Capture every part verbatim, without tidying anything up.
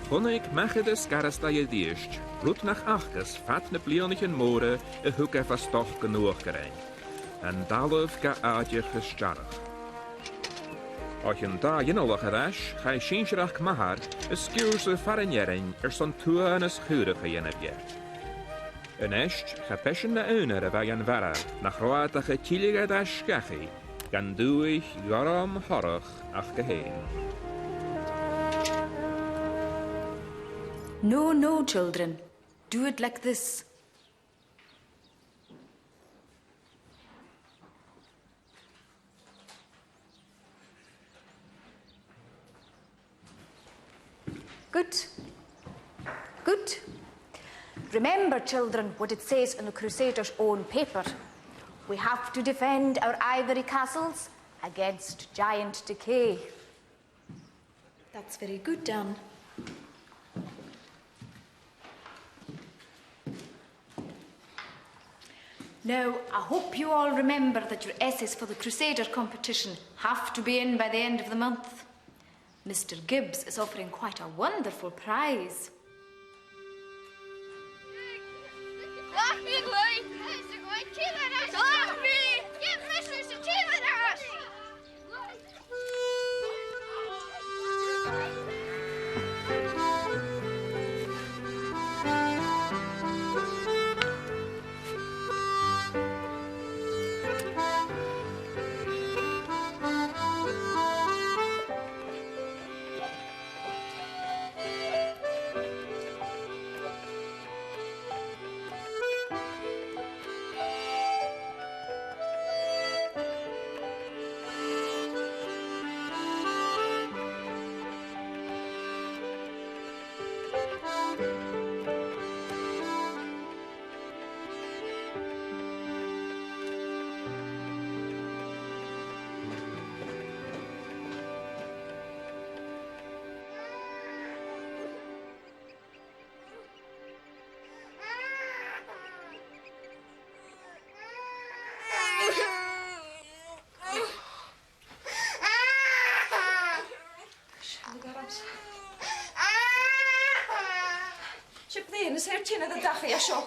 Chunnaic machair is garasdaidh a-rithist rud nach fhacas fad nam bliadhnaichean mòra a thug e fo stoc an uachdarain, an talamh ga àiteachadh as dearg. O chionn dà ghinealach air ais, chaidh sinnsearachd m' athar a sgiùrsadh far an fhearainn airson tuathanas chaorach a dhèanamh dheth. A-nis, cha b' e sin na aonar a bha dhan bharail, nach robh iad ach a' tilleadh air ais dhachaigh, gun dùthaich ghorm thorrach aca fhèin. No, no, children. Do it like this. Good. Good. Remember, children, what it says in the Crusaders' own paper. We have to defend our ivory castles against giant decay. That's very good, Dan. Now, I hope you all remember that your essays for the Crusader competition have to be in by the end of the month. Mister Gibbs is offering quite a wonderful prize. Sin na gairid. 'S e bliadhna as fheàrr a tha a' tighinn air an dachaigh a tha seo.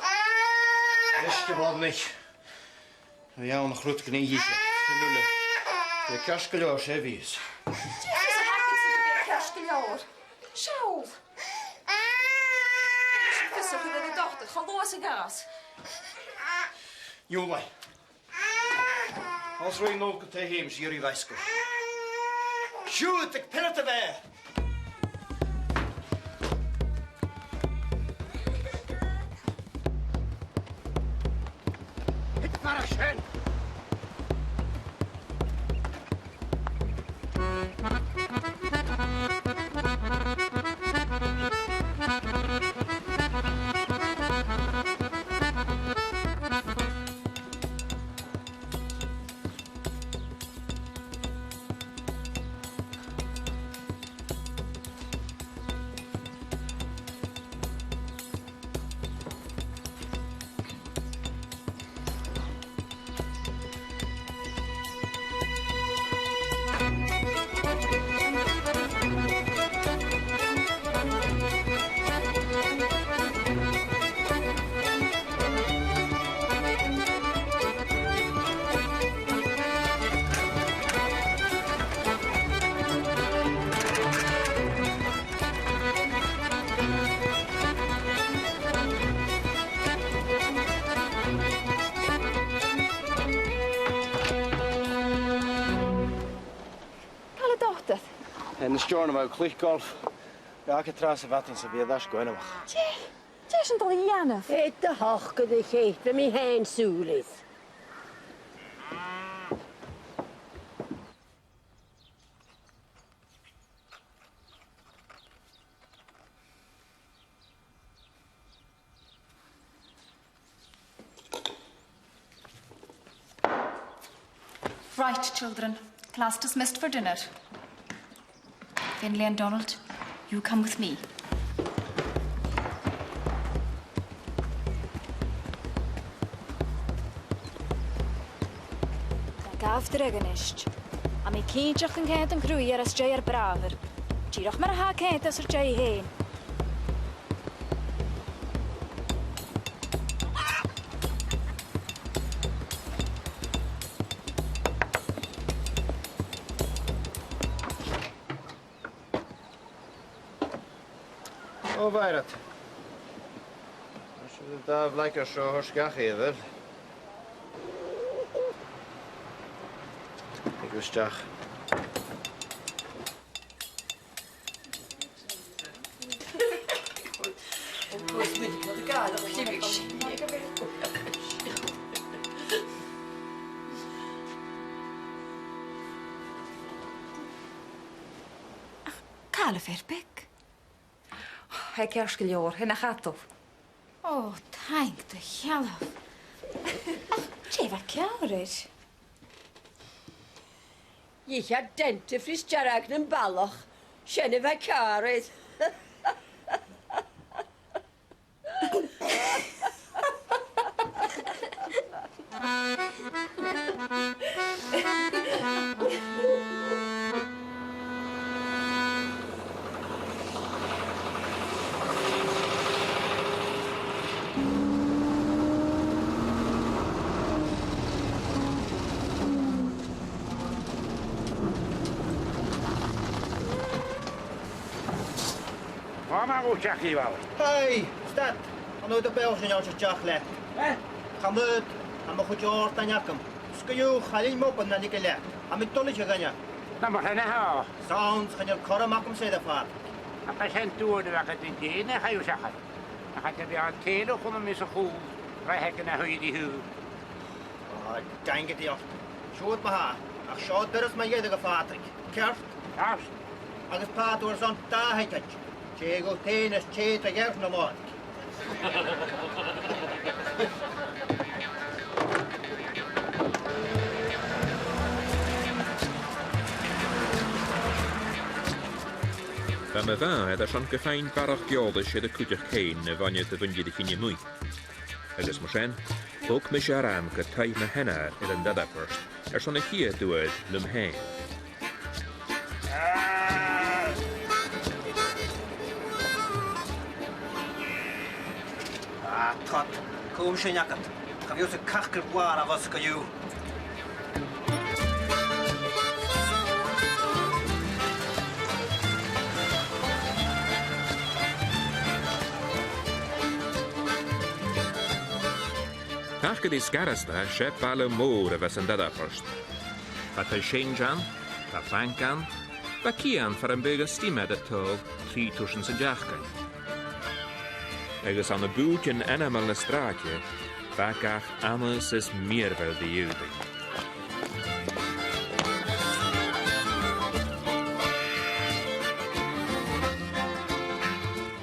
Leis gu bheil mi. Bha e ann a' chruth gnìomh sin uile. Bha e ceart gu leòr, 's e a bhios. Dè fios a th' agad-sa gum bi e ceart gu leòr? Seall! Tha fios agad air an dotair, cho luath 's a ghabhas. Nuala. Os ruith an uair gu taigh Sheumais, dh'iarraidh bhaisgeul. Siuthad, thig pionaid a bheatha! Thig far a sin! Càit a bheil an dotair? An Steòrnabhagh a' cluich golf. Bha e aige tràth sa mhadainn 's a bha e air ais gu ainmeachadh. Dè? Dè tha sinn a' dol a dhèanamh? Eh, do thochd, a Cheit, bha mi fhèin sùil air. Right, children. Class dismissed for dinner. Finlay and Donald, you come with me. Tha gabh dragh a-nis. Tha mi cinnteach gun ceum an cruth air às dèidh ar bràthair. Dìreach mar a tha e a' ceum às ar dèidh fhèin. O, bha iad. Tha seo dà bhlaigeard seo a thoirt dhachaigh, a bheil? Thig a-steach. Càit a bheil am fear beag? Tha e ceart gu leòr, tha e na chadal. Ò, taing do shealbh. Ach dè bha ceàrr air? Dh'ith e dentifrice dearg nam balach, sin a bha ceàrr air. Tha mi a' dol a-steach, a bhalaich. Hey, stad! Chan fhaod am beul sin a dhol a-steach leat. Eh? Chan fhaod, tha mo chuid òrdain agam. 'S co-dhiù, chan eil mi ag iarraidh leat. Tha mi duilich a dh'aithghearr. Na, mar sin a tha. Sounds, chan eil cothrom agamsa air, a Phàdraig. Ach tha sin dual a bhith agad an-dè, nach eil, a Sheonaidh? Nach eil thu a' faighinn tèile chun a' mhiosa chùl, rèidh aig an ath-thuireadh. Ò, daingeadaibh ort. Siud ma-thà, ach seo doras mu dheireadh, a Phàdraig. Ceart? Ceart. Agus pàirt airson dà shoicind. Tè dhut fhèin is tè do dh'fhear no mòd. Bha mo mhàthair airson gum faighinn barrachd eòlais air a cuideachd fhèin a bhuineadh do mhuinntir a' chinn a-muigh. Agus mar sin, thog mise orm gu taigh mo sheanar air an Dadaburst airson a' chiad uair leam fhèin. Ah, tut, cùm sin agad. Cha bhi thusa a' cleachdadh blàr a-bhos co-dhiù. Ach gu dè as fheàrr a-nis, 's e baile mòr a bh' anns an Dadaburst. Bha taigh-seinnse ann, bha banc ann, bha cidhe ann far am biodh an stiomhad a' tadhal trì tursan san t-seachdain. Agus ann am bùithtean ainmeil na sràide, bha gach annas is mìorbhail ri fhaotainn.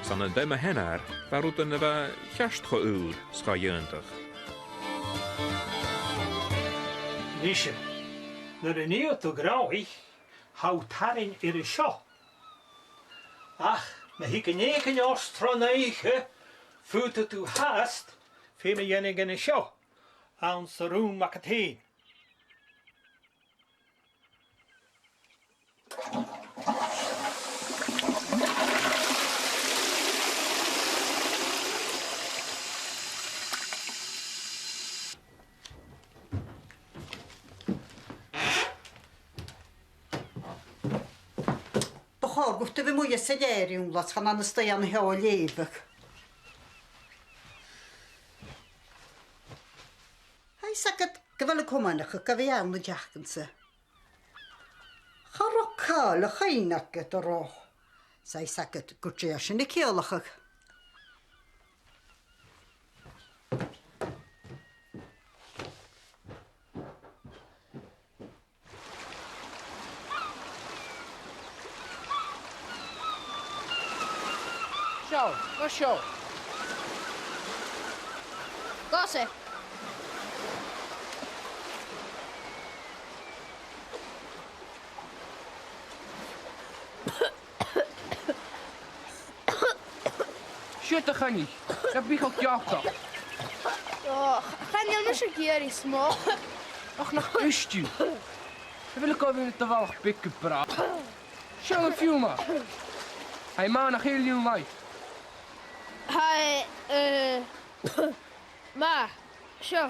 'S ann an taigh mo sheanar, bha rudan a bha cheart cho ùr 's cho iongantach. Nise, nuair a nì thu do ghnothaich, tha thu a' tarraing air a seo. Ach ma thig an èiginn ort tron oidhche, faodaidh tu fhathast feum a dhèanamh dhen a seo, anns an rùm agad fhèin. Bu chòir dhut a bhith a-muigh san fhear-ionnlas, chan ann a-staigh an seo a' leughadh. Tha fhios agad gu bheil an comanachadh gu bhith ann an t-seachdain-sa. Cha robh càil a chuimhne agad a-riamh. Tha fhios agad gur e sin a' ciallachadh. Seo, gu seo. Gu seo. Siuthad, a Choinnich, na bi cho gealtach. Och, chan eil mise ag iarraidh smò. Ach nach èist thu. A bheil thu gu bhith nad bhalach beag gu bràth? Seall am fiù ma. Tha e math nach eil thu an làimh. Tha e, eh, math. Seo.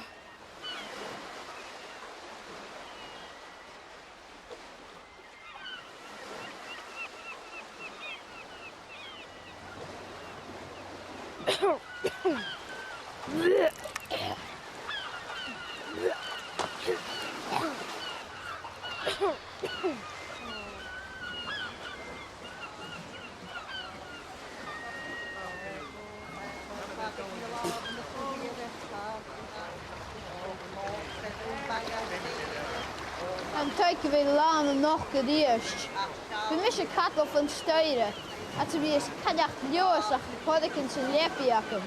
An taigh a bhith làn a-nochd a-rithist. Bha mise a' cadal fon staidhre, agus bha cailleach Leòdhasach a' coireigin san leabaidh agam.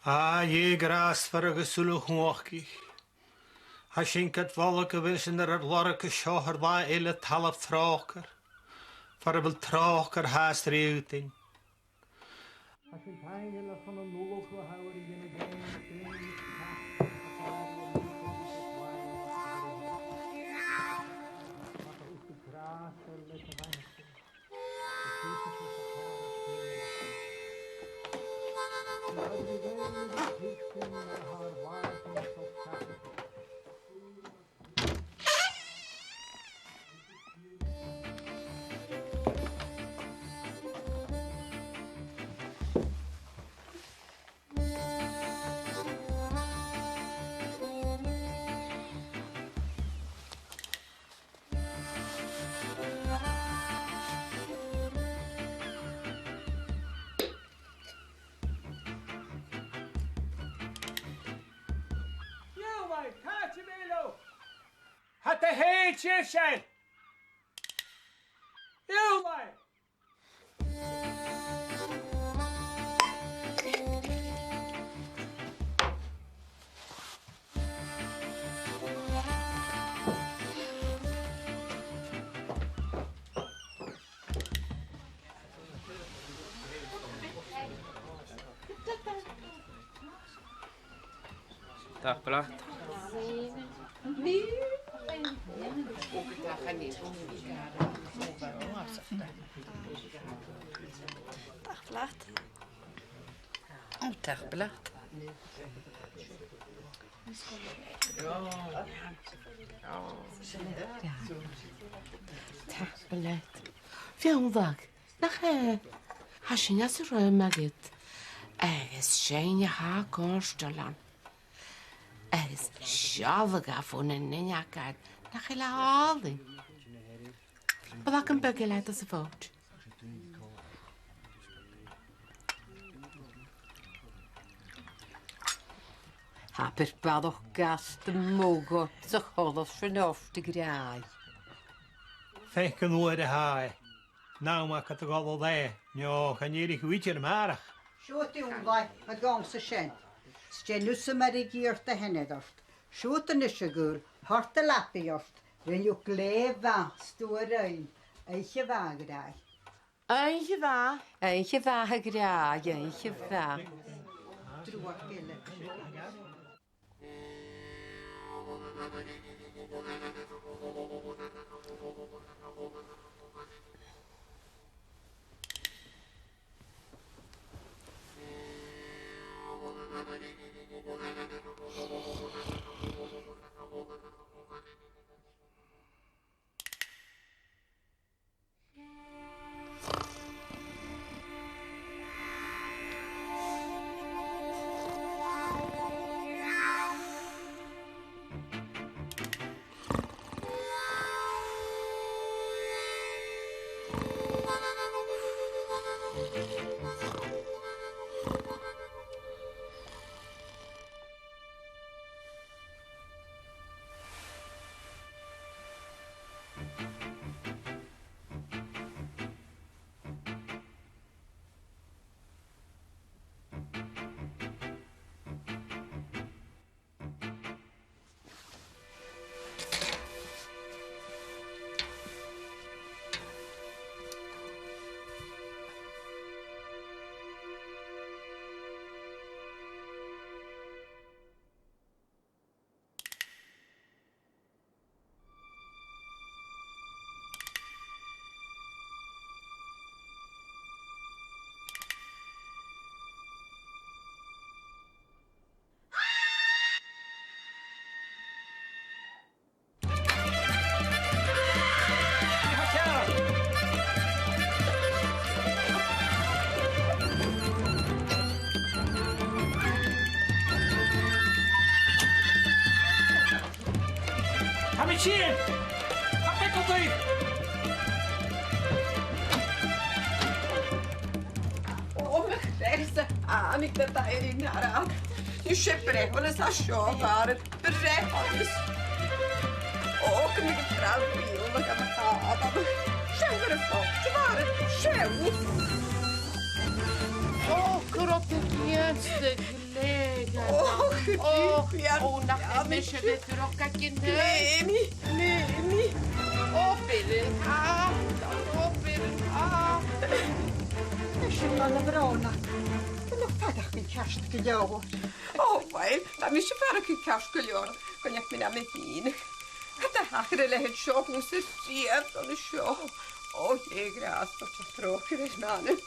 Ah, Dhè ghràsmhor agus uile-chumhachdaich. Tha sinn gad mholadh gu bheil sinn air ar lorg an seo air latha eile talamh tròcair, far a bheil tròcair fhathast ri fhaotainn. Tha sinn taingeil airson an ullachaidh a tha thu air a dhèanamh dhuinn. Eòghainn, càit a bheil thu? Tha do shèideadh sin! Eòghainn! Tapadh leat. Tapadh leat. Ò, tapadh leat. Tapadh leat. Fionn, nach e? Tha sinn às an rùm agad. Agus sinn a tha còmhla riut an-dràsta. Agus seall dha fon an nighean agad, nach eil e àlainn? Bheil agam beagan leat às a' phot? Tha piuthar balach gasta mòr sa cholas sin ort, a ghràidh. Feuch an uair a tha e. An ann agad a dhol a-staigh, no chan èirich thu idir a-màireach. Siuthad, a Fhionnlaigh, a dh'fhàg thusa sin. 'S dè thusa mar a dh'iarr do sheanair ort. Siuthad a-nis, a ghaoil, thoir do leabaidh ort. Rinn thu glè mhath, 's tu a rinn. Oidhche mhath, a ghràidh. Oidhche mhath. Oidhche mhath, a ghràidh, oidhche mhath. Truagh eile. Machine! A pickle thief! O, mo chreach-sa, thàinig na daoine nar ais. Nise, breith a-nis an seo, a Mhàiri, breith a-nis. O, gun tig an tràth bìodach a-mach à Adam. Seo, a Mhàiri, seo. O, cur ort a' ghineas, a Ghlèidheadh. O, o, nach eil mise a' bhith ag ràdh gu cinnteach. Glèidhidh mi, glèidhidh mi. O, bheil thu, o, bheil thu. Is e, a bhalaich, bheil thu fada gu ceart gu leòr. O, uill, tha mise fada gu ceart gu leòr, gun deach mi nam dhìon. Càit an tachradh a leithid seo, gus an sìos an seo. O, a ghràs, tha tròcair air m' anam.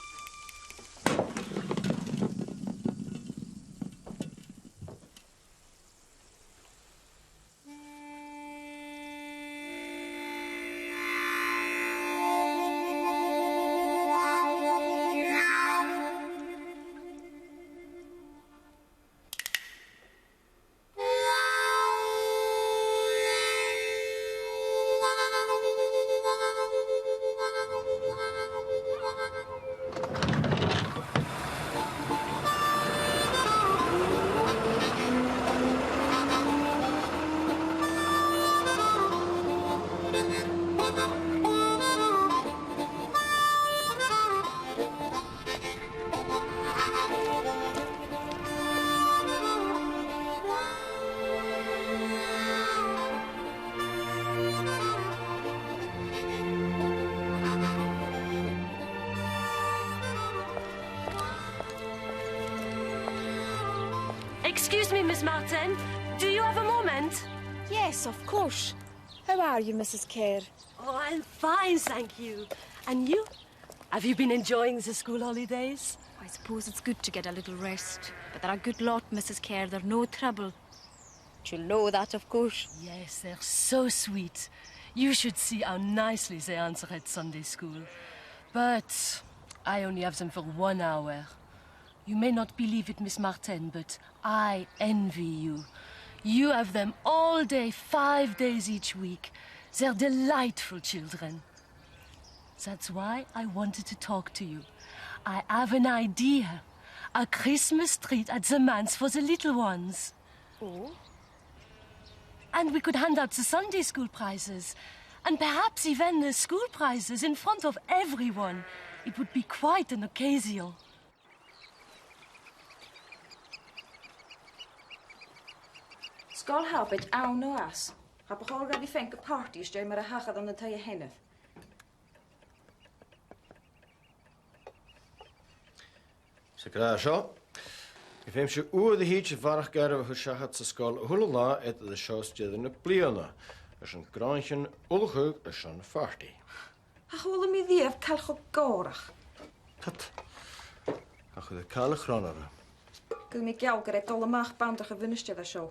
Excuse me, Miss Martin. Do you have a moment? Yes, of course. How are you, Missus Kerr? Oh, I'm fine, thank you. And you? Have you been enjoying the school holidays? I suppose it's good to get a little rest, but they're a good lot, Missus Kerr. They're no trouble. You'll know that, of course. Yes, they're so sweet. You should see how nicely they answer at Sunday school. But I only have them for one hour. You may not believe it, Miss Martin, but I envy you. You have them all day, five days each week. They're delightful children. That's why I wanted to talk to you. I have an idea. A Christmas treat at the manse for the little ones. Oh? And we could hand out the Sunday school prizes, and perhaps even the school prizes in front of everyone. It would be quite an occasion. Sgoil Shàbaid ann no às, cha bu chòir dhaibh fhèin gu pàrtaidh às dèidh mar a thachair ann an taigh a' sheanmhair. 'S e ag ràdh seo, gum feum sibh uair a thìde a bharrachd garbh a chur seachad sa sgoil a h-uile latha eadar seo is deireadh na bliadhna, airson gràinean ullachadh airson a' phàrtaidh. Cha chuala mi riamh càil cho gòrach. Tut. Cha chuala càil a chron orra. Gabhaidh mi geall gur e dol a-mach banntrach a' mhinisteir a tha seo.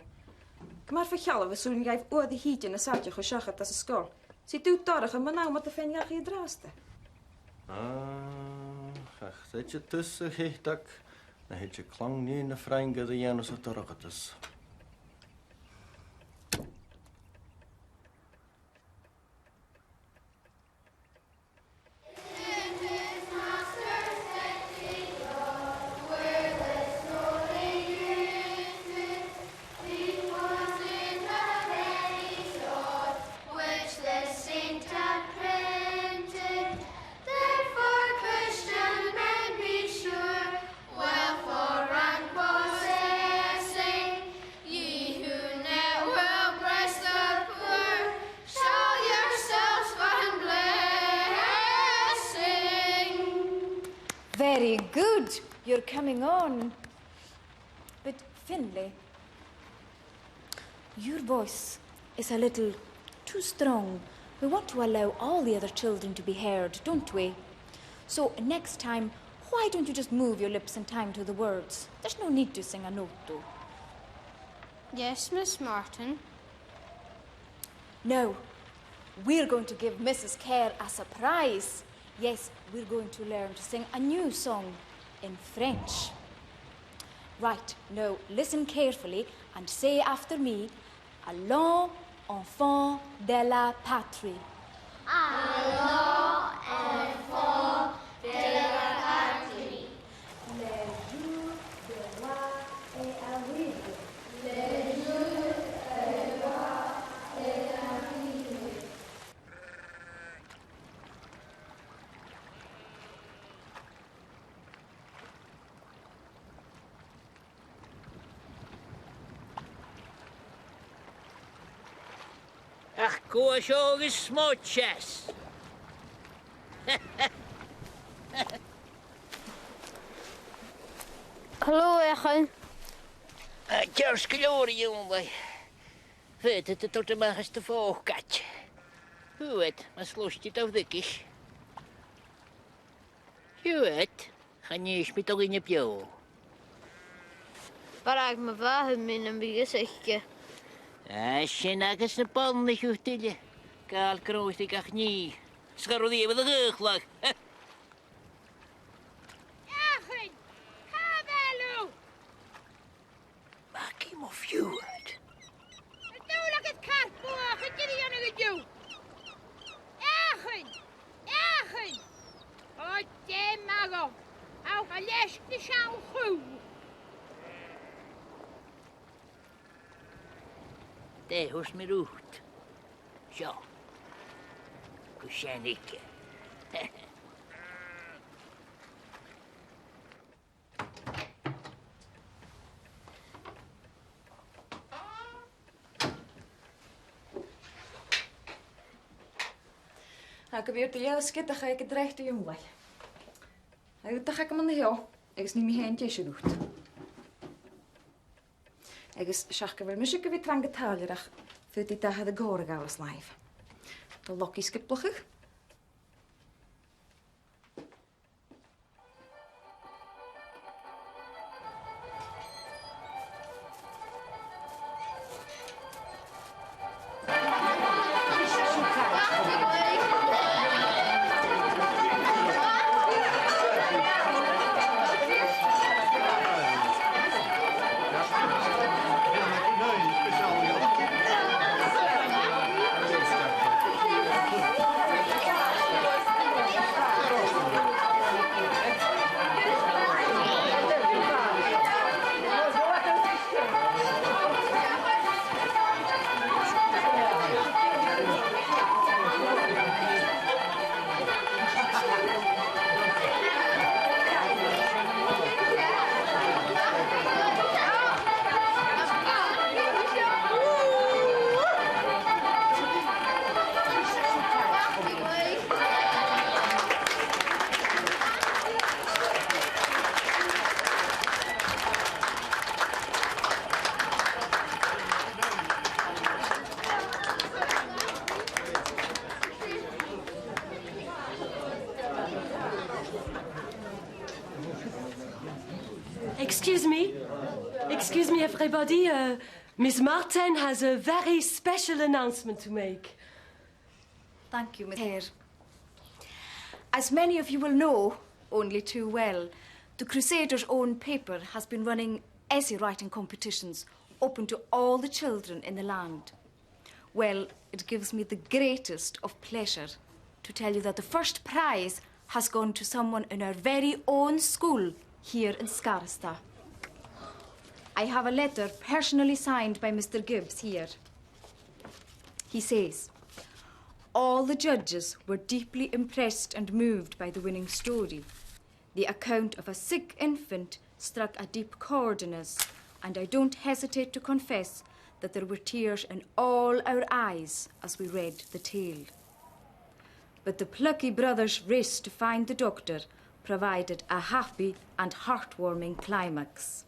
Gu math fo shealbh, is urrainn dhaibh uair a thìde nas fhaide a chur seachad anns an sgoil. 'S i dubh dorcha mun àm a tha faighinn dhachaigh an-dràsta. Ah, ach thèid thusa, a Cheiteag, na thèid clann-nighean na Frainge a dhèanamh san dorchadas. Which this saint hath printed, therefore Christian men be sure, well for rank possessing, ye who net will bless the poor, shall yourselves find blessing. Very good. You're coming on. But Finlay, your voice is a little too strong. We want to allow all the other children to be heard, don't we? So next time, why don't you just move your lips in time to the words? There's no need to sing a note, though. Yes, Miss Martin. Now, we're going to give Missus Kerr a surprise. Yes, we're going to learn to sing a new song in French. Right, now listen carefully and say after me, "Allons, Enfants de la patrie. Allons, enfants de la patrie. Le jour du roi est arrivé. Le jour du roi est arrivé. Ach, cò seo agus smòid seas? Hello, Eachann. Ah, ceart gu leòr, a Fhionnlaigh. Faodaidh tu toirt a-mach às do phòcaid. Thugainn, mas lòistir do bhriogais. Thugainn, chan innis mi do dhuine beò. Bharrachd mo mhàthair mi nam biodh fios aice. Ah, sin agus na boireannaich ud uile. Gabhail gnothaich gach nì. 'S cha robh riamh air a dhùthchladh. Eachann! Càit a bheil thu? Maggie mo phiuthar. An dùil agad car buachaille a dhèanamh an-diugh? Eachann! Eachann! Ò, dè math dhomh. Ach a leisg na seann chù. Dè thuirt mi riut? Seo. Gu seann aige. Tha gu bhith air do leth sgiotacha aig an t-sreath, a Fhionnlaigh. Tha aodach agam an seo, agus nì mi fhèin deiseil dhut. Agus seach gu bheil mise gu bhith trang an tàillear ach faodaidh tu d' athair a' chòmhradh a ghabhail os làimh. Do log-sgioblacha. Excuse me. Excuse me, everybody. Uh, Miss Martin has a very special announcement to make. Thank you, Miss Hare. As many of you will know, only too well, the Crusaders' own paper has been running essay writing competitions open to all the children in the land. Well, it gives me the greatest of pleasure to tell you that the first prize has gone to someone in our very own school here in Scarista. I have a letter personally signed by Mister Gibbs here. He says, "All the judges were deeply impressed and moved by the winning story. The account of a sick infant struck a deep chord in us, and I don't hesitate to confess that there were tears in all our eyes as we read the tale. But the plucky brother's race to find the doctor provided a happy and heartwarming climax.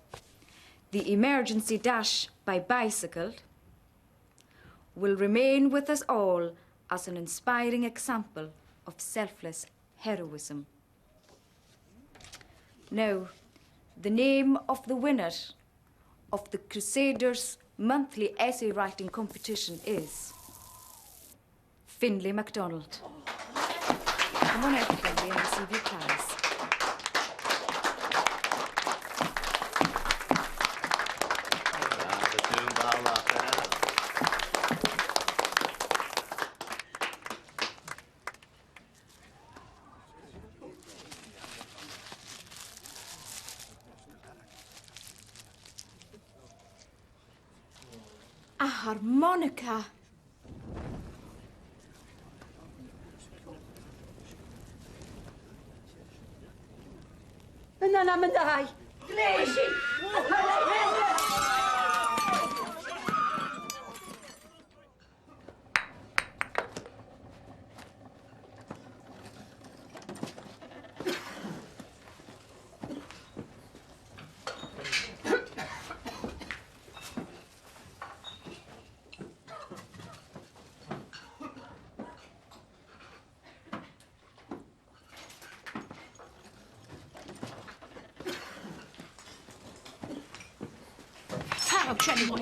The emergency dash by bicycle will remain with us all as an inspiring example of selfless heroism." Now, the name of the winner of the Crusaders' monthly essay writing competition is Finlay MacDonald. Come on out, Finlay, and receive your prize. harmonica. An anam an dòigh. Gleisi. Tha, sin mo.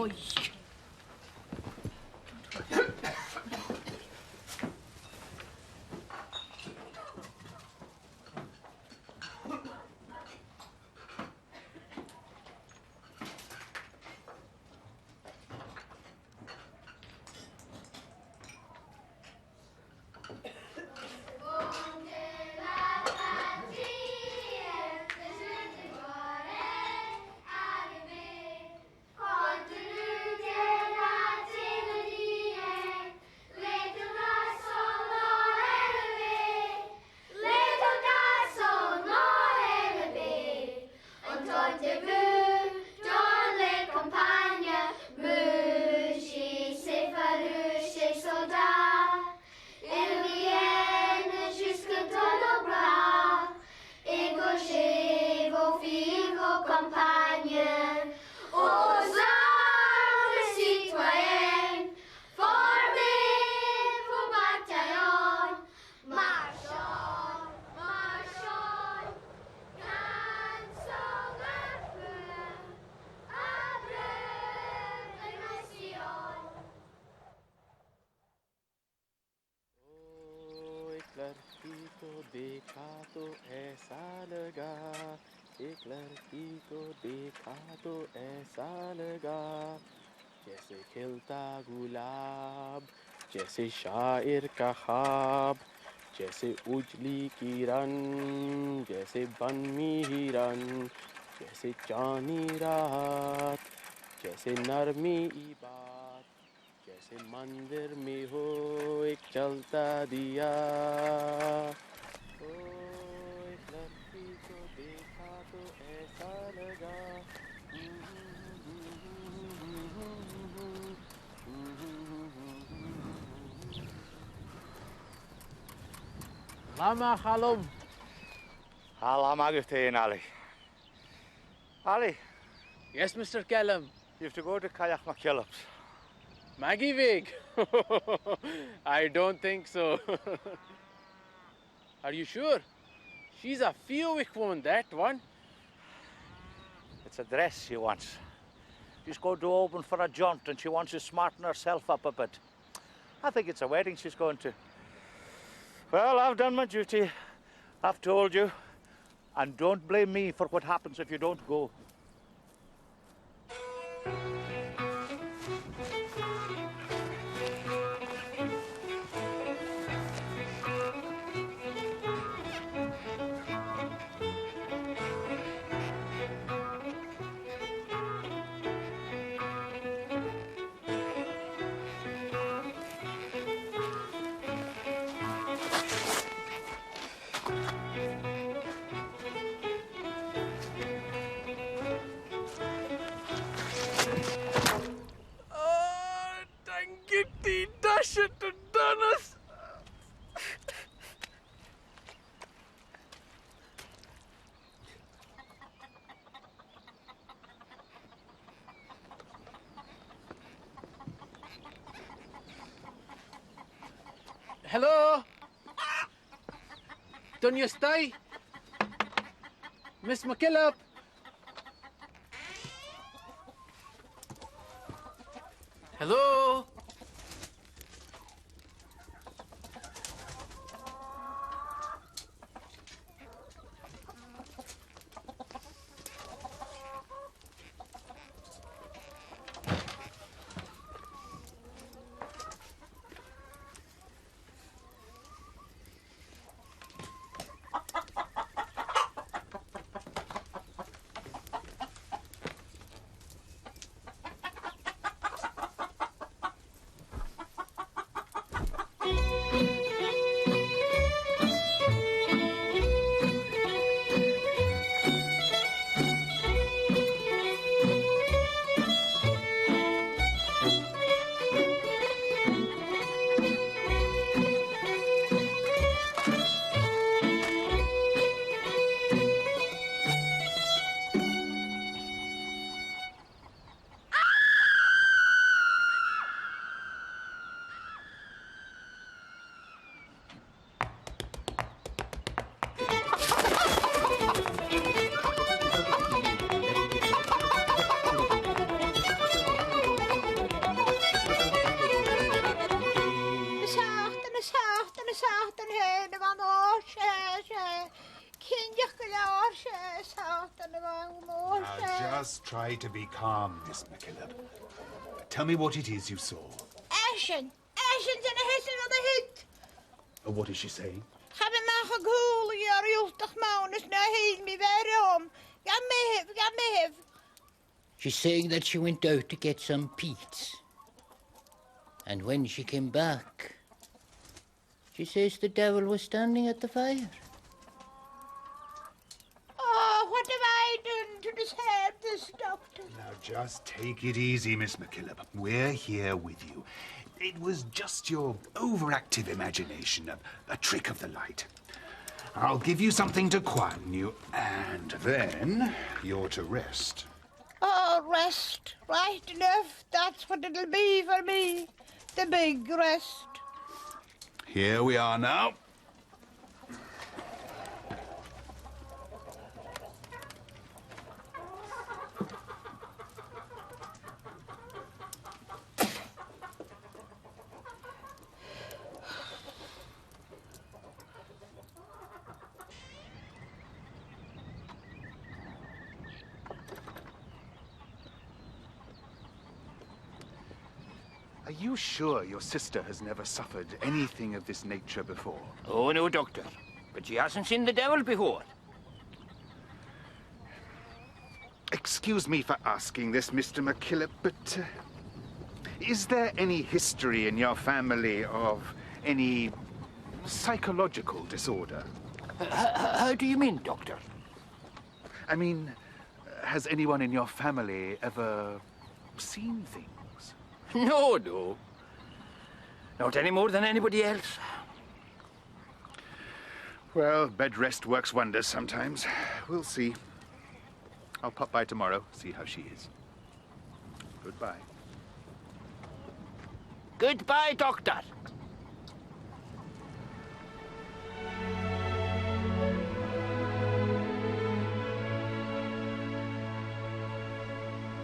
An t-òran a bh' ann le campàine, mùis is furasta is sòda. Ilmhidhean is just gu dona bràth, i gcomhair sibh o fhìor bho champàine. Aux armes, citoyens, formez vos bataillons. Marchons, marchons, dansons un peu, à brève émission. O, e clercito, de cato e salaga, e clercito, de cato e salaga. جیسے کھلتا گلاب، جیسے شاعر کا خواب، جیسے اجلی کرن، جیسے بن میں ہرن، جیسے چانی رات، جیسے نرمی ای بات، جیسے مندر میں ہو ایک جلتا دیا۔ او، ایک لڑکی کو دیکھا تو ایسا لگا۔ Latha math, a Chaluim. Tha latha math dhut fhèin, Ali. Ali. Yes, Mister Callum. You have to go to Cailleach MacKillop's. Maggie Bheag? I don't think so. Are you sure? She's a fiadhaich woman, that one. It's a dress she wants. She's going to Oban for a jaunt and she wants to smarten herself up a bit. I think it's a wedding she's going to. Well, I've done my duty. I've told you. And don't blame me for what happens if you don't go. Oh, thank you, Tita. Shit, Dennis. Hello? Duine a-staigh? Miss MacKillop? Hello? Satan fhèin a bh' ann, o, 's e, 's e. Cinnteach gu leòr, 's e Satan a bh' ann, o, 's e. Now, just try to be calm, Miss MacKillop. Tell me what it is you saw. Esan, esan, 's e na h-esan a bh' ann a thuit. Uh, what is she saying? Chaidh mi a-mach a chùlaibh air iultach mònach nuair a thill mi bheir orm. Gabh mo thaobh, gabh mo thaobh. She's saying that she went out to get some peats. And when she came back, she says the devil was standing at the fire. Oh, what have I done to deserve this, Doctor? Now, just take it easy, Miss MacKillop. We're here with you. It was just your overactive imagination, a, a trick of the light. I'll give you something to quieten you, and then you're to rest. Oh, rest. Right enough. That's what it'll be for me. The big rest. Here we are now. Are you sure your sister has never suffered anything of this nature before? Oh, no, Doctor. But she hasn't seen the devil before. Excuse me for asking this, Mister MacKillop, but, uh, is there any history in your family of any psychological disorder? H-, h-, how do you mean, Doctor? I mean, has anyone in your family ever seen things? No, no. Not any more than anybody else. Well, bed rest works wonders sometimes. We'll see. I'll pop by tomorrow, see how she is. Goodbye. Goodbye, Doctor.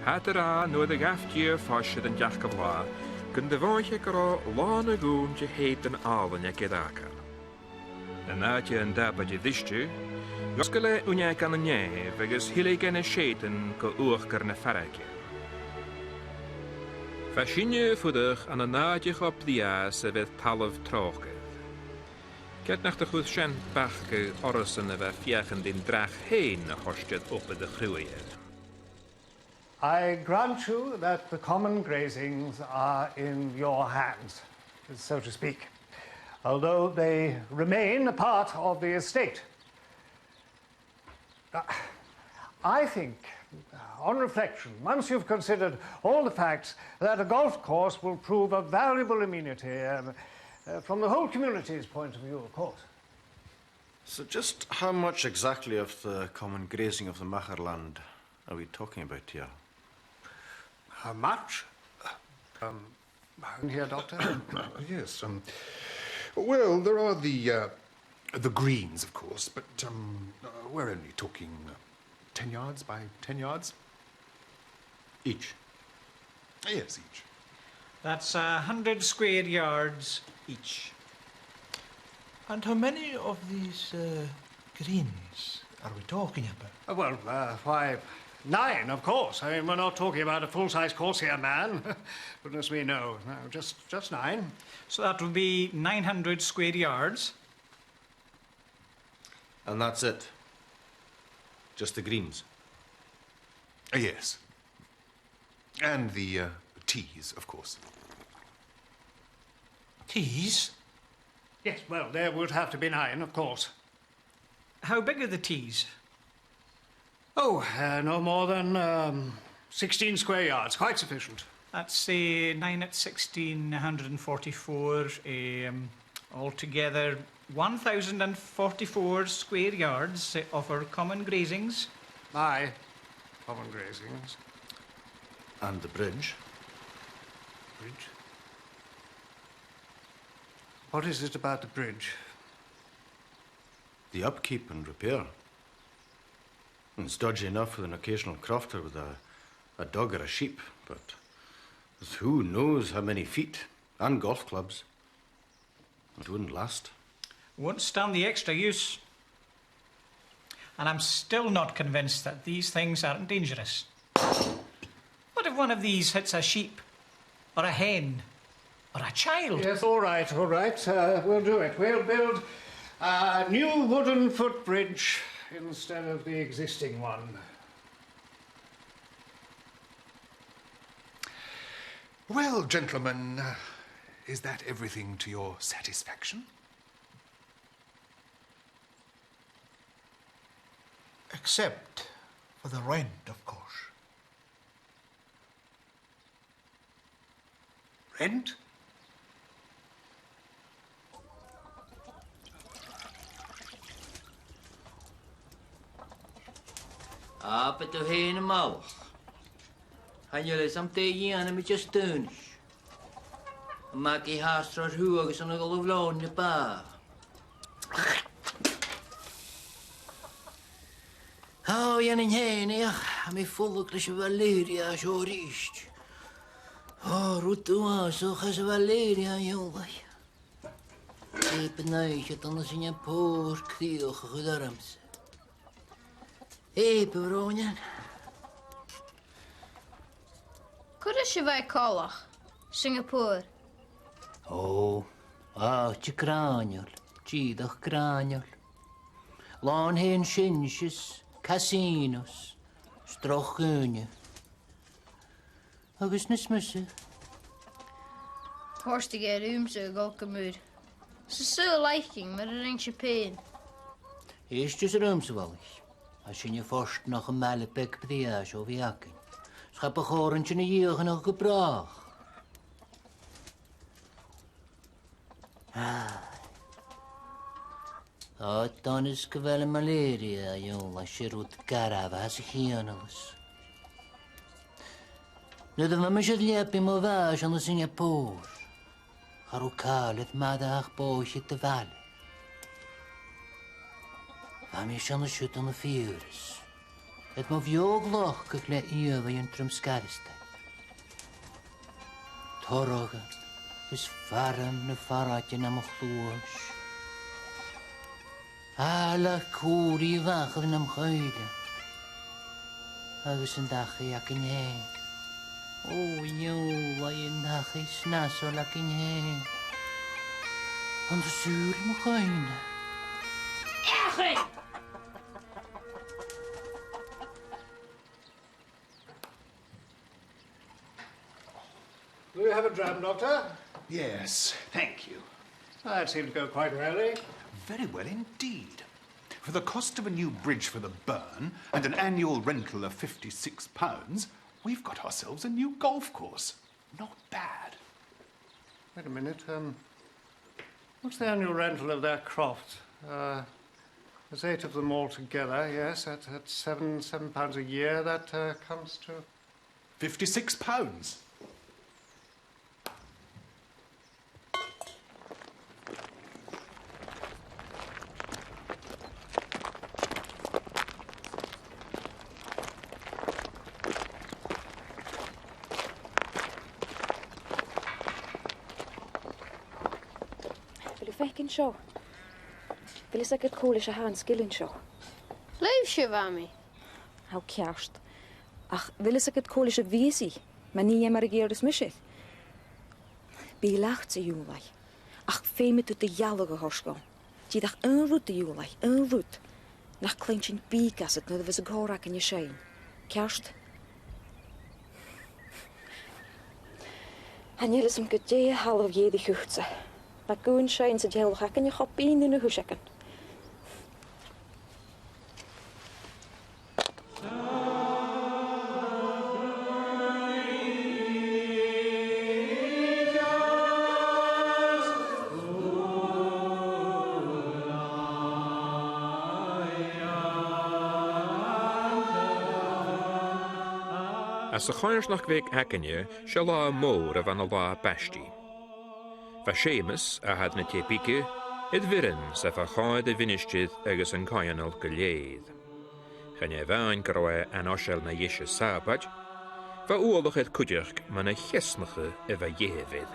Thathar a' dol nuair a ghabh Dia fois air an t-seachdamh latha, gun do mhothaich e gun robh làn a dhùin de sheudan àlainn aig Eadacha. An àite an dàba de dh'fhirst, dh'fhosgail e uinneag ann an nèamh agus thill e gu na seudan gu uachdar na fairge. Bha sinne a' fuireach ann an àite cho brèagha 's a bh' air talamh tròcair. Ged nach do chuir sin bacadh orrasan a bha a' feuchainn ri an dreach fhèin a thoirt air obair a' chruaidh. I grant you that the common grazings are in your hands, so to speak, although they remain a part of the estate. Uh, I think, on reflection, once you've considered all the facts, that a golf course will prove a valuable amenity, um, uh, from the whole community's point of view, of course. So just how much exactly of the common grazing of the Magherland are we talking about here? How much? Um, here, Doctor? Yes, um, well, there are the, uh, the greens, of course, but, um, uh, we're only talking, uh, ten yards by ten yards. Each. Yes, each. That's a hundred square yards each. And how many of these, uh, greens are we talking about? Uh, well, uh, why, nine, of course. I mean, we're not talking about a full-size course here, man. Goodness me, no. No, just, just nine. So that would be nine hundred square yards. And that's it? Just the greens? Uh, yes. And the, uh, tees, of course. Tees? Yes, well, there would have to be nine, of course. How big are the tees? Oh, uh, no more than, um, sixteen square yards, quite sufficient. That's, say, nine at sixteen, a hundred and forty-four, um, altogether, one thousand and forty-four square yards, eh, of our common grazings. Aye, common grazings. And the bridge. Bridge? What is it about the bridge? The upkeep and repair. It's dodgy enough with an occasional crofter with a, a dog or a sheep, but with who knows how many feet, and golf clubs. It wouldn't last. Won't stand the extra use. And I'm still not convinced that these things aren't dangerous. What if one of these hits a sheep, or a hen, or a child? Yes, all right, all right. Uh, we'll do it. We'll build a new wooden footbridge instead of the existing one. Well, gentlemen, uh, is that everything to your satisfaction? Except for the rent, of course. Rent? Ah, bidh tu fhèin a' moladh. Chan eil fhios agam dè dhèanamaid às aonais. Am faic thu a' thasradh a-rithist agus an gabh thu leòn na b' fheàrr? Ò, dhèanainn fhèin e, ach tha mi a' fulang leis a' mhalaria seo a-rithist. Ò, rud uabhasach a th' anns a' mhalaria, a ghaoil. Tha e a' bhith nas fheàrr dhomh na sinn am pòr crìoch a chur ormsa. Ò, a bhròinean. Cò ris a bha e coltach, Singapore? Ò, àite gràineil, dìreach gràineil. Làn fhèin-seinnse is casinos, is droch dhaoine. Agus nas miosa. Chòrdadh e riumsa a dhol gu muir. 'S e saoghal fhaicinn mar a rinn sibh fhèin. Èist thusa riumsa, a bhalaich. Tha sinne fortanach am baile beag brèagha seo a bhith againn. 'S cha bu chòir dhuinn a dhìochuimhneachadh gu bràth. Ah. Ò, tha e nas gu bheil am malaria, a ghaoil, 's e rud garbh a th' anns a' chianalas. Nuair a bha mise air leabaidh mo bhàis ann an Singapore, cha robh càil air m' aire ach bòidhchead a' bhaile. Bha mi an sin an siud ann am fiabhras. Air mo bheò-ghlacadh le ìomhaighean trom sgairstein. Toradh is faram na faraidean nam chluais. Àile cùbhraidh a' mhachair nam choinneamh. Agus an dachaigh againn fhèin. Ò, a ghaoil, an dachaigh snasail againn fhèin. An do shaoil mo chuimhne? Eachainn! Will you have a dram, Doctor? Yes, thank you. Ah, it seemed to go quite well, eh? Very well indeed. For the cost of a new bridge for the burn and an annual rental of fifty-six pounds, we've got ourselves a new golf course. Not bad. Wait a minute, um, what's the annual rental of their croft? Uh, there's eight of them altogether, yes, at, at seven, seven pounds a year, that, uh, comes to fifty-six pounds. A bheil thu a' faicinn seo? A bheil fhios agad cò leis a tha an sgillinn seo? Leibhse, a Mhamaidh. Tha ceart. Ach a bheil fhios agad cò leis a bhios i, ma nì e mar a dh'iarras mise? Bidh i leatsa, a Iùlaidh. Ach feumaidh tu do ghealladh a thoirt dhomh. Dìreach aon rud, a Iùlaidh, aon rud. Nach cluinn sinn bìog asad nuair a bhios an còrr againne a' seinn. Ceart? Chan eil fhios agam gu dè a thalamh dh'èirich dhutsa. Ma ghabhainn seinn san teaghlach againne cho binn ri na h-uiseagan. Anns a' choimhearsnachd bheag againne, 's e latha mòr a bh' ann an latha baistidh. Bha Seumas, athair na tè bige, air bhioran 's a bha a' coimhead a' mhinisteir agus an coitheanal gu lèir. Chan e a-mhàin gun robh e an-fhoiseil na dheise Sàbaid, bha uallach air cuideachd mun a' cheasnachadh a bha dheth air.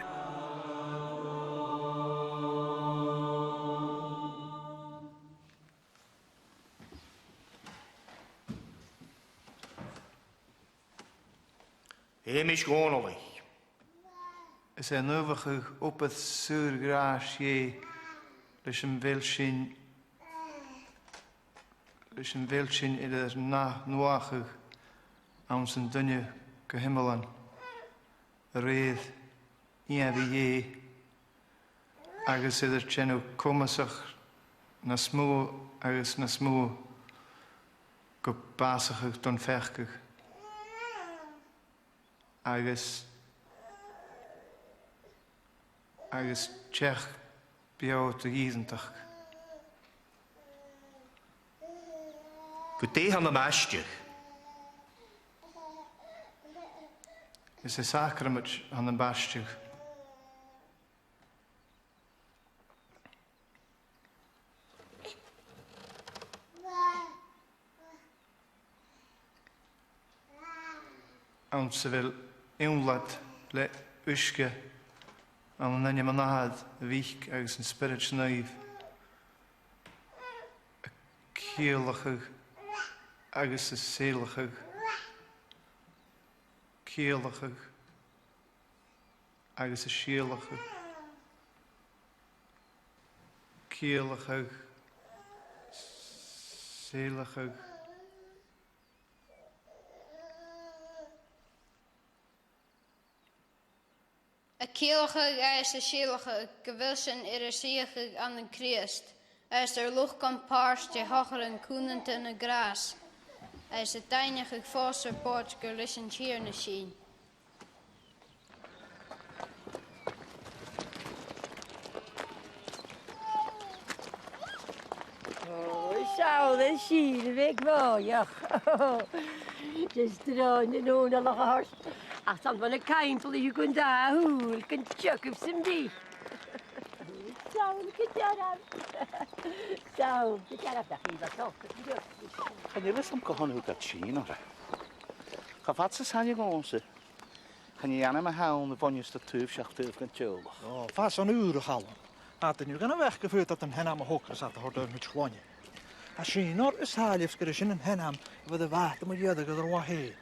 Hamish Dhòmhnallaich. Is e naomhachadh obair shaor-ghràis Dhè leis am bheil sinn, leis am bheil sinn air ar n-ath-nuadhachadh anns an duine gu h-iomlan a rèir ìomhaigh Dhè, agus air ar dèanamh comasach nas motha agus nas motha gu bàsachadh don pheacadh. Agus, agus teachd beò do dh'fhìreantachd. Gu dè tha na baisteadh? Is e sàcramaid a th' ann am baisteadh. Anns a bheil ionnlad le uisge, ann an ainm an Athar, a' Mhic agus an Spioraid Naoimh, a' ciallachadh agus a' sealachadh, ciallachadh agus a' sealachadh, ciallachadh, sealachadh. A' ciallachadh agus a' sealachadh gu bheil sinn air ar suidheachadh ann an Crìosd, agus ar luchd-pàirt de shochairean cùmhnanta na gràs, agus a' daingneachadh fòs ar bòrd gur leis an Tighearna sinn. Ò, seall air Sìle bheag bhòidheach. Just tron an ùrlar a th' ort. Ach 's ann bho na caimbeulaidhean gun dà shùil gun teagamh sam bith. Seall gu dearbh. Seall gu dearbh, nach eil e seo. Chan eil fhios agam cò th' ann a thug iad sìon orra. Cha fhad 's as aithne dhòmhsa. Chan e ainm a th' ann a bhuineas do thaobh seach taobh dhen teaghlach. Ò, fàs an ùr, a Chaluim. Tha duine gun a bheachd gum faod iad an t-ainm a thogail às a thoirt air muid chloinne. Tha sìon orra a' sàilleabh 's gur e sin an t-ainm a bha air a bhàta mu dheireadh air a mhàthair,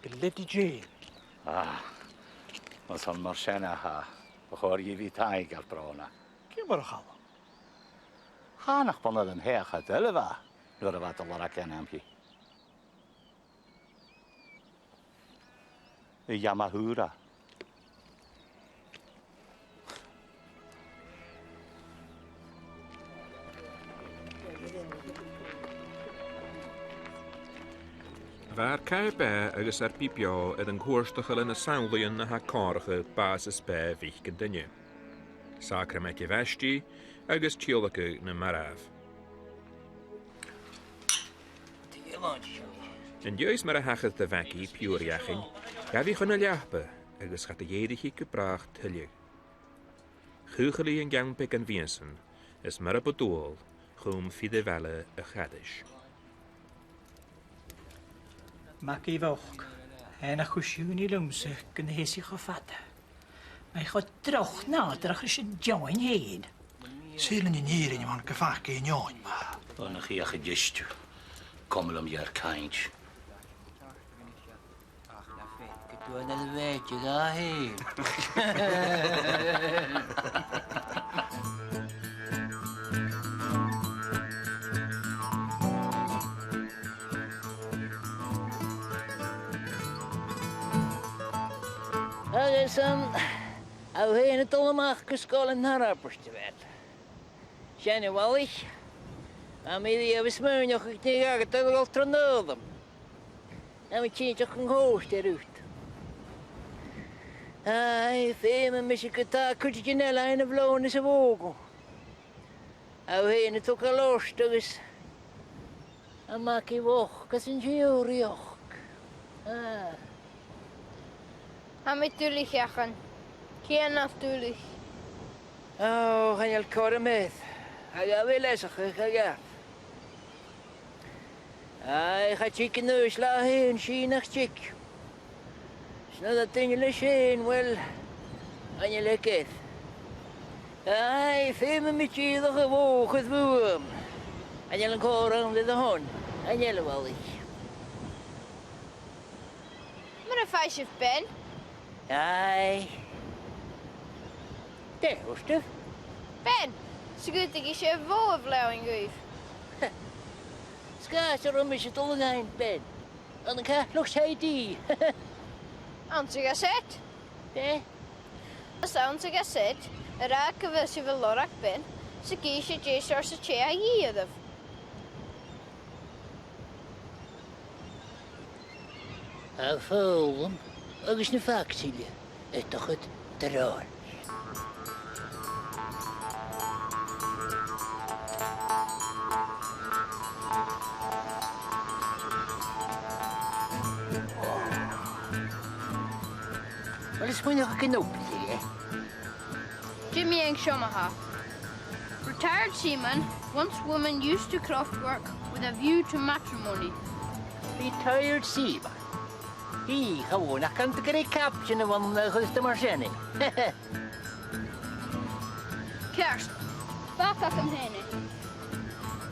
gu Lady Jane. Ah, mas ann mar sin a tha, bu chòir dhi a bhith taingeil, a bhrònach. Ciamar, a Chaluim? Thàinig bun an t-seachad eile bha, nuair a bha iad a' lorg ainm dhi. Yamahura. Bha ar caithe-beatha agus ar bith beò air an cuairteachadh le na samhlaidhean a tha a' comharrachadh bàs is beatha mhic an duine. Sàcramaid a' bhaistidh agus tiodhlacadh nam marbh. An dèidh 's mar a thachair do Mhagaidh piuthar Eachainn, ghabh i chun na leapa agus cha do dh'èirich i gu bràth tuilleadh. Chaochail i an ceann beagan mhìosan, is mar a bu dual, chùm fir a' bhaile a' chairdis. Magaidh bhochd, tha e na chuimhne leamsa gun do sheas i cho fada. Tha i cho droch nàdarrach ris an t-eòin fhèin. Saoil an e an fhìrinn a bh' ann gum faca i an eòin, ma-thà. Bha, nach fhiach a dh'fhios, coma leam dheth a' cainnt. Ach na faic gu dùin a bheith de dhà fhèin. Agus, um, tha thu fhèin a' dol a-mach gu Sgoil an Tairbeirt, a bheil? Sin a bhalaich. Tha mi a-riamh a' smaoineachadh gun tèid agad a dhol tron fhoghlam. Tha mi cinnteach gun còrd e riut. Aidh, feumaidh mise gu tà cuideigin eile fhaighinn a bhlòn is a' bhògadh. Tha thu fhèin a' togail ort agus a' Mhagaidh bhochd às an t-sìorraidheachd. Ah. Tha mi duilich, Eachann. Cianail duilich. Ò, chan eil còir air. Tha gabhail leasachadh, tha gabh. Aidh, cha tig an aois leat fhèin, 's i nach tig. 'S nuair a tha duine leis fhèin, uill, chan eil e ag èirigh. Aidh, feumaidh mi dìreach a' bhògadh bhuam. Chan eil an còrr ann ri do shon, chan eil, a bhalaich. Mura faigh sibh bean, Aye. Dè thuirt thu? Ben, 's e gu dè tha sibh a' bhò a bhlàthachadh. 'S gu robh mise a' dol a dh'fhaighinn Ben. An, an cuala sibh dè? Anns a' Ghazette. Dè? Is anns a' Ghazette, a ràdh gu bheil sibh a' lorg Ben, 's a' cur sìos dè seòrsa tè a dhìth oirbh. Tha e foghlam agus na faclan eile a' dol a-steach dhan òran. Uill, is smaoinich gun obraich e. Jimmy Eng Shomaha. Retired seaman, once woman used to croft work with a view to matrimony. Retired seaman. Hi, chan eil fhios agam gu bheil captain a bh' ann, eh, chuir e mar sin e. Ceart. Bacadh agam fhèin e.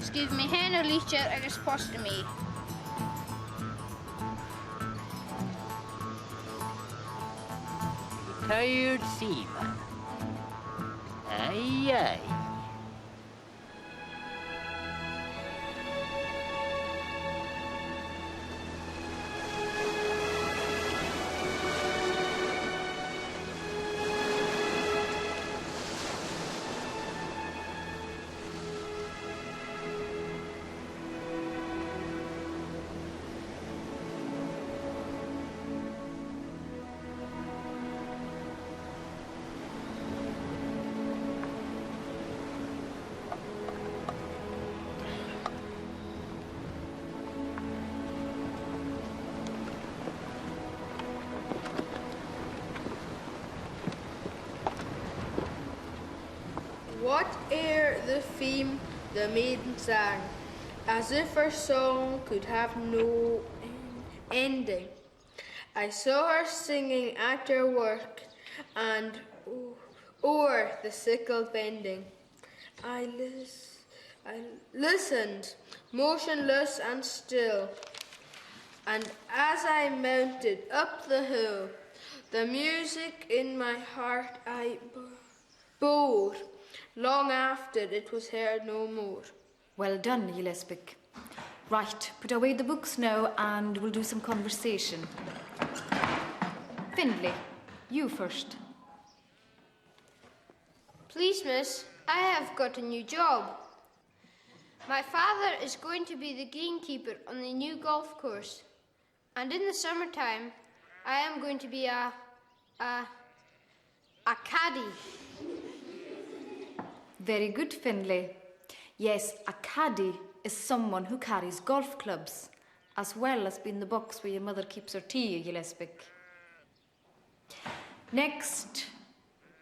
Sgrìobh mi fhèin an litir agus post mi. Retired seaman. Aye, aye. Whate'er the theme, the maiden sang, as if her song could have no en-, ending. I saw her singing at her work, and o-, o'er the sickle bending. I lis-, I listened, motionless and still, and as I mounted up the hill, the music in my heart I b-, bore, long after it was heard no more. Well done, Gilleasbaig. Right, put away the books now and we'll do some conversation. Finlay, you first. Please, miss, I have got a new job. My father is going to be the gamekeeper on the new golf course. And in the summer time, I am going to be a, a, a caddy. Very good, Finlay. Yes, a caddy is someone who carries golf clubs, as well as being the box where your mother keeps her tea, Gilleasbaig. Next,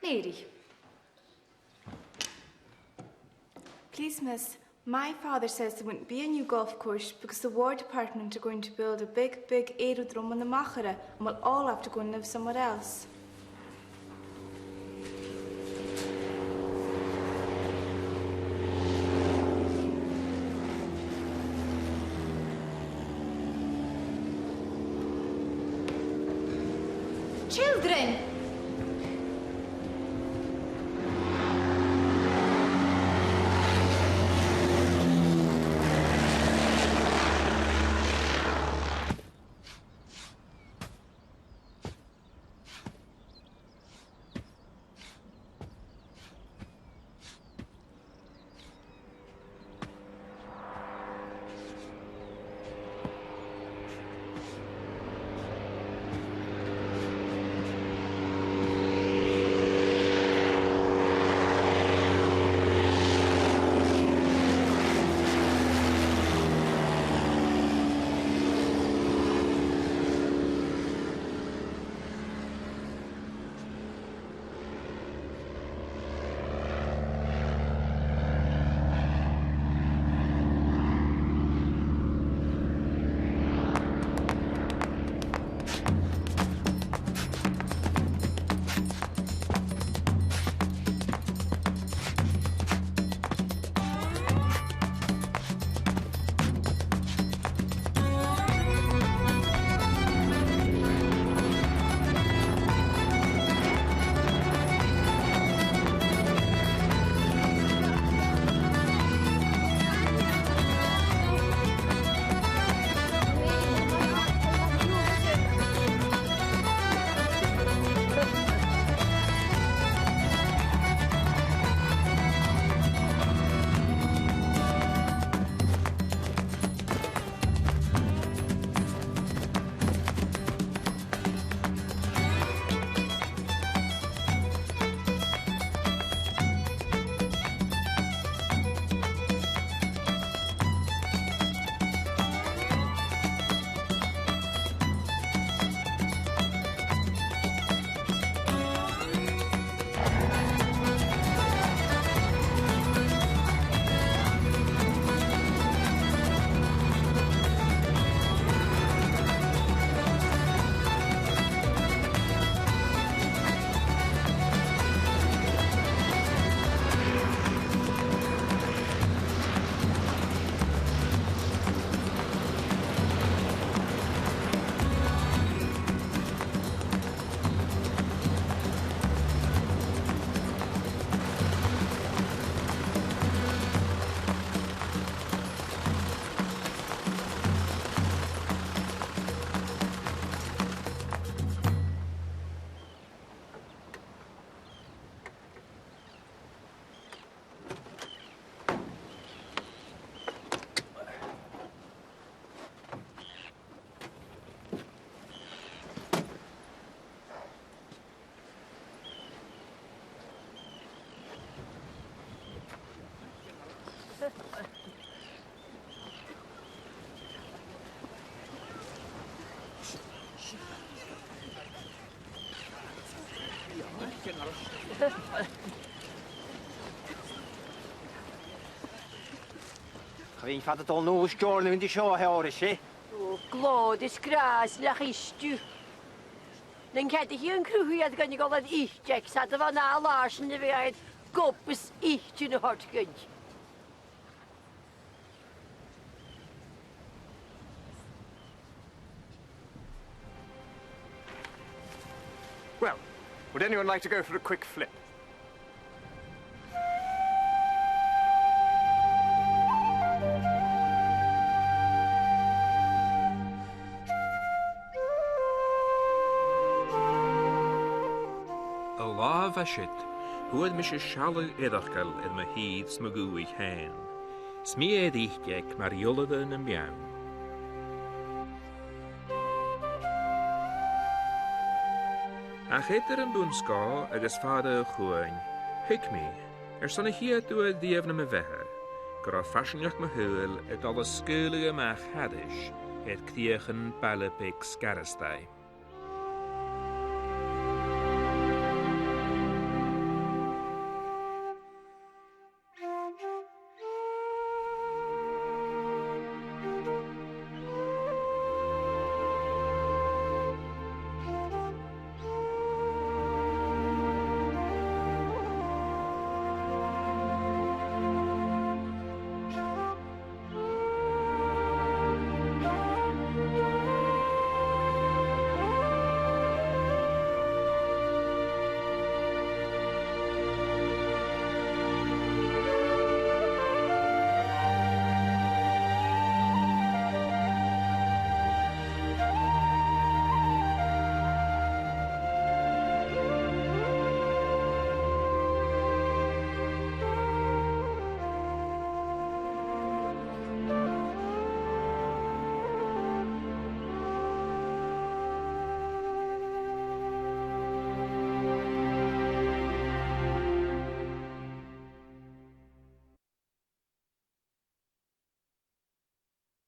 Mary. Please, miss, my father says there won't be a new golf course because the War Department are going to build a big, big aerodrome on the Machaire and we'll all have to go and live somewhere else. Children! Cha bhithinn fada a' dol a-nuas, Steòrnabhagh, an seo, a Sheòrais, eh? Ò, glòir is gràs leat, a Chriosd. Nan ceadaicheadh an cruthaichear dhuinn a dhol air iteig, 's a bha na làisean a bhith air gob is itean a thoirt dhuinn. Well, would anyone like to go for a quick flip? An latha a bha siud, fhuair mise sealladh eireachdail air mo thìr 's mo dhùthaich fhèin. 'S mi air iteig mar iolaire nam beann. Ach eadar am bun-sgòth agus fàire a' chuain, thuig mi, airson a' chiad uair riamh nam bheatha, gun robh farsaingeachd mo shaoghail a' dol a sgaoileadh a-mach thairis air crìochan baile beag Sgarastaigh.